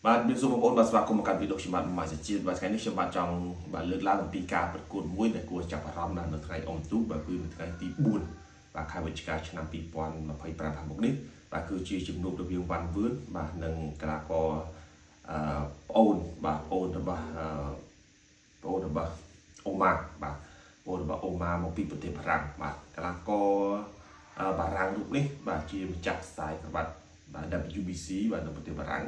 បាទមានសួរបងប្អូនបាទស្វាគមន៍មកកាន់វីដេអូខ្ញុំបាទម៉ាសជាតិបាទថ្ងៃនេះខ្ញុំបាទចង់បាទលើកឡើងអំពីការប្រកួតមួយដែលគួរចាប់អារម្មណ៍ណាស់នៅថ្ងៃអុំទូកបាទគឺនៅថ្ងៃទី4បាទខែវិច្ឆិកាឆ្នាំ2025ខាងមុខនេះបាទគឺជាជំនួបរវាងវ៉ាន់វឿនបាទនិងកីឡាករអឺប្អូនបាទប្អូនរបស់អឺប្អូនរបស់អូម៉ាបាទប្អូនរបស់អូម៉ាមកពីប្រទេសបារាំងបាទកីឡាករបារាំងរូបនេះបាទជាម្ចាស់ខ្សែក្រវ៉ាត់បាទ WBC បាទនៅប្រទេសបារាំង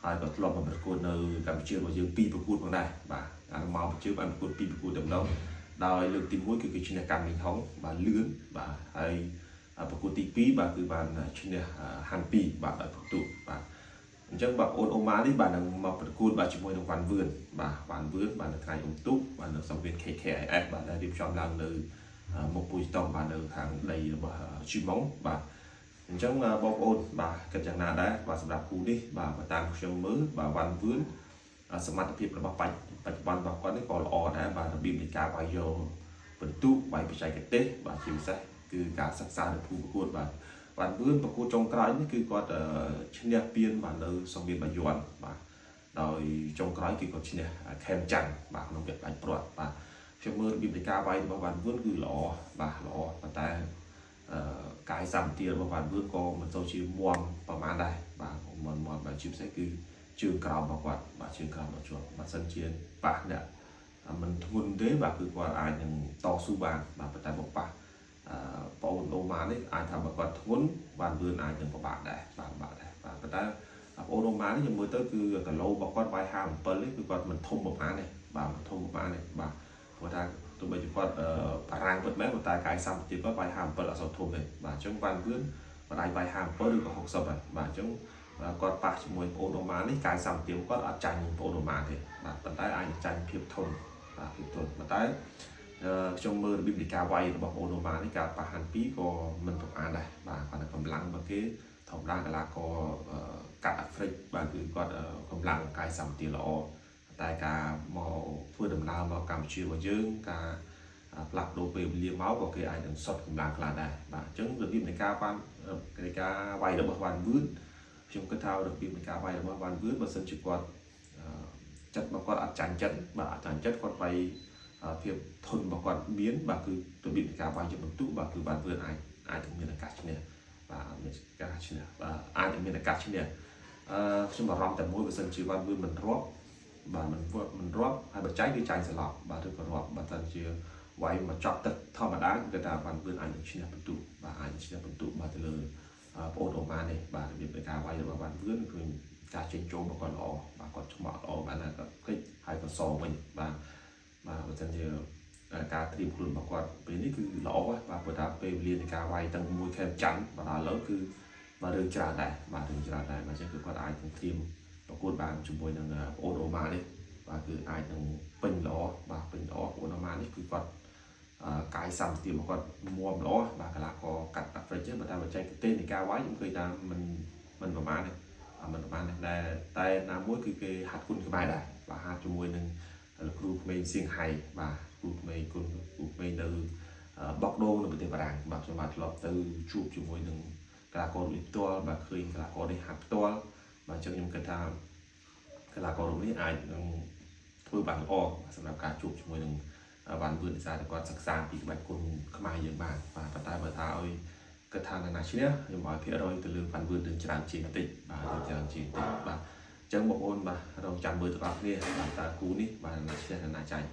ហើយក៏ធ្លាប់មកប្រកួតនៅកម្ពុជារបស់យើងពីរប្រកួតផងដែរបាទអាមកប្រជើបានប្រកួតពីរប្រកួតតែម្ដងដោយលើកទី1គឺគេឈ្នះកាំមីងហុងបាទលឿនបាទហើយប្រកួតទី2បាទគឺបានឈ្នះហាន់2បាទដោយពិន្ទុបាទអញ្ចឹងបាទអូនអូម៉ានេះបាទនឹងមកប្រកួតបាទជាមួយនឹងវ៉ាន់វឿនបាទវ៉ាន់វឿនបាទនៅថ្ងៃអុំទូកបាទនៅសង្វៀន KKIF បាទដែលរៀបចំឡើងនៅមុខពូជតង់បាទនៅខាងដីរបស់ជីម៉ុងបាទអញ្ចឹងបងប្អូនបាទគិតយ៉ាងណាដែរបាទសម្រាប់គូនេះបាទបើតាមខ្ញុំមើលបាទវ៉ាន់វឿនសមត្ថភាពរបស់បច្ចបច្ចុប្បន្នរបស់គាត់នេះក៏ល្អដែរបាទរបៀបនៃការវាយយកពិន្ទុវាយបច្ចេកទេសបាទជាពិសេសគឺការសិក្សានៅភូមិប្រកួតបាទវ៉ាន់វឿនប្រកួតចុងក្រោយនេះគឺគាត់ឈ្នះពានបាទនៅសង្វៀនបាយ័នបាទដោយចុងក្រោយគឺគាត់ឈ្នះខេមច័ន្ទបាទក្នុងវគ្គផ្ដាច់ព្រាត់បាទខ្ញុំមើលរបៀបនៃការវាយរបស់វ៉ាន់វឿនគឺល្អបាទល្អប៉ុន្តែ អឺកាយសម្បទារបស់វ៉ាន់វឿនក៏មិនសូវជាមាំប្រហែលដែរបាទមិនមាំបាទជាពិសេសគឺជើងក្រោមរបស់គាត់បាទជើងក្រោមរបស់ជាប់បើសិនជាប៉ះអ្នកមិនធ្ងន់ទេបាទគឺគាត់អាចនឹងតស៊ូបានបាទប៉ុន្តែបើប៉ះអឺប្អូនអូម៉ានេះអាចថាបើគាត់ធ្ងន់វ៉ាន់វឿនអាចនឹងពិបាកដែរបាទពិបាកដែរបាទប៉ុន្តែប្អូនអូម៉ានេះខ្ញុំមើលទៅគឺគីឡូរបស់គាត់វាយ57នេះគឺគាត់មិនធំប្រហែលទេបាទមិនធំប្រហែលទេបាទព្រោះថាទោះបីជាគាត់បារាំងពិតមែនប៉ុន្តែកាយសម្បទាគាត់វាយ57អត់សូវធំទេបាទអញ្ចឹងវ៉ាន់វឿនបណ្ដាយវាយ57ឬក៏60ហើយបាទអញ្ចឹងគាត់ប៉ះជាមួយប្អូនអូម៉ានេះកាយសម្បទាគាត់អត់ចាញ់ប្អូនអូម៉ាទេបាទប៉ុន្តែអាចចាញ់ភាពធន់បាទភាពធន់ប៉ុន្តែខ្ញុំមើលរបៀបនៃការវាយរបស់ប្អូនអូម៉ានេះការប៉ះហាន់2ក៏មិនប្រមាណដែរបាទគាត់តែកម្លាំងរបស់គេធម្មតាកីឡាករកាត់អាហ្វ្រិកបាទគឺគាត់កម្លាំងកាយសម្បទាល្អតែការមកធ្វើដំណើរមកកម្ពុជារបស់យើងការផ្លាស់ប្ដូរពេលវេលាមកក៏គេអាចនឹងសុតកម្លាំងខ្លះដែរបាទអញ្ចឹងរបៀបនៃការបាននៃការវាយរបស់វ៉ាន់វឿនខ្ញុំគិតថារបៀបនៃការវាយរបស់វ៉ាន់វឿនបើសិនជាគាត់ចិត្តរបស់គាត់អត់ចាញ់ចិត្តបាទអត់ចាញ់ចិត្តគាត់វាយភាពធន់របស់គាត់មានបាទគឺរបៀបនៃការវាយជាបន្ទុកបាទគឺវ៉ាន់វឿនអាចអាចនឹងមានឱកាសឈ្នះបាទមានការឈ្នះបាទអាចនឹងមានឱកាសឈ្នះអឺខ្ញុំបារម្ភតែមួយបើសិនជាវ៉ាន់វឿនមិនរាប់បាទមិនមិនរាប់ហើយបើចាញ់គឺចាញ់ស្លាប់បាទឬក៏រាប់បើសិនជាវាយមកចប់ទឹកធម្មតាគឺថាវ៉ាន់វឿនអាចនឹងឈ្នះបន្ទុកបាទអាចនឹងឈ្នះបន្ទុកបាទទៅលើប្អូនអូម៉ានេះបាទរបៀបនៃការវាយរបស់វ៉ាន់វឿនគឺការចេញចូលរបស់គាត់ល្អបាទគាត់ឆ្មក់ល្អបាទណាគាត់គិចហើយក៏សវិញបាទបាទបើសិនជាការត្រៀមខ្លួនរបស់គាត់ពេលនេះគឺល្អបាទព្រោះថាពេលវេលានៃការវាយតាំងមួយខែច័ន្ទបាទដល់ឥឡូវគឺបាទរឿងច្រើនដែរបាទរឿងច្រើនដែរបាទអញ្ចឹងគឺគាត់អាចនឹងត្រៀមប្រកួតបានជាមួយនឹងប្អូនអូម៉ានេះបាទគឺអាចនឹងពេញល្អបាទពេញល្អប្អូនអូម៉ានេះគឺគាត់កាយសម្បទារបស់គាត់មាំល្អបាទកីឡាករកាត់អាហ្វ្រិកទេបើតាមបច្ចេកទេសនៃការវាយខ្ញុំឃើញថាមិនមិនប្រមាណទេមិនប្រមាណទេតែតែណាមួយគឺគេហាត់គុណខ្មែរដែរបាទហាត់ជាមួយនឹងលោកគ្រូក្មេងសៀងហៃបាទគ្រូក្មេងគុណគ្រូក្មេងនៅបកដូងនៅប្រទេសបារាំងបាទខ្ញុំបាទធ្លាប់ទៅជួបជាមួយនឹងកីឡាករនេះផ្ទាល់បាទឃើញកីឡាករនេះហាត់ផ្ទាល់បាទអញ្ចឹងខ្ញុំគិតថាកីឡាកររូបនេះអាចនឹងធ្វើបានល្អសម្រាប់ការជួបជាមួយនឹងវ៉ាន់វឿនដោយសារតែគាត់សិក្សាពីក្បាច់គុណខ្មែរយើងបានបាទប៉ុន្តែបើថាឲ្យគិតថាណាឈ្នះខ្ញុំឲ្យភាគរយទៅលើវ៉ាន់វឿននឹងច្រើនជាងបន្តិចបាទច្រើនជាងបន្តិចបាទអញ្ចឹងបងប្អូនបាទរងចាំមើលទាំងអស់គ្នាបាទតើគូនេះបាទណាឈ្នះណាចាញ់